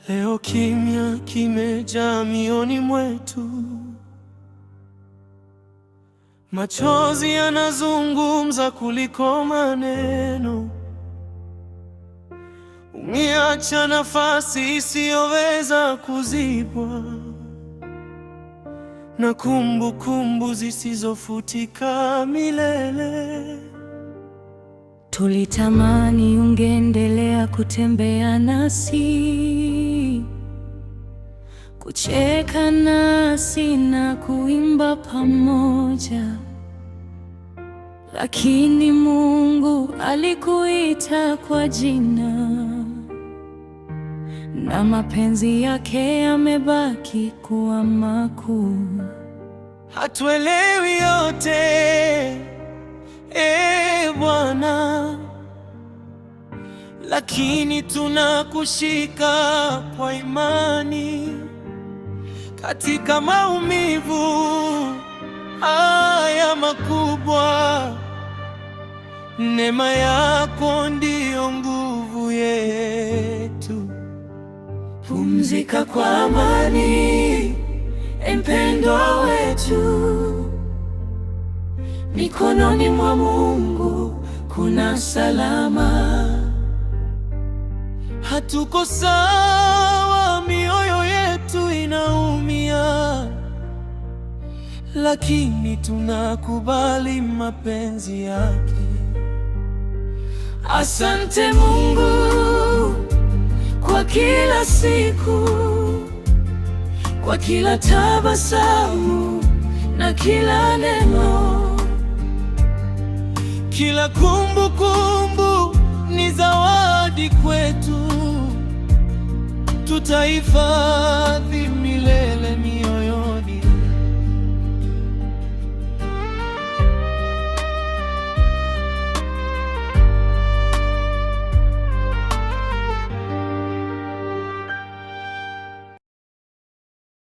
Leo kimya kimejaa mioyoni mwetu, machozi yanazungumza kuliko maneno. Umeacha nafasi isiyoweza kuzibwa na kumbukumbu zisizofutika milele. Tulitamani ungeendelea kutembea nasi, kucheka nasi na kuimba pamoja, lakini Mungu alikuita kwa jina na mapenzi yake yamebaki kuwa makuu. Hatuelewi yote, e Bwana, lakini tunakushika kwa imani katika maumivu haya makubwa. Neema yako ndiyo nguvu yetu. Pumzika kwa amani, mpendwa wetu. Mikononi mwa Mungu kuna salama. Hatuko sawa, mioyo yetu inaumia, lakini tunakubali mapenzi yake. Asante Mungu kwa kila siku, kwa kila tabasamu na kila neno. Kila kumbukumbu ni zawadi kwetu, tutahifadhi milele.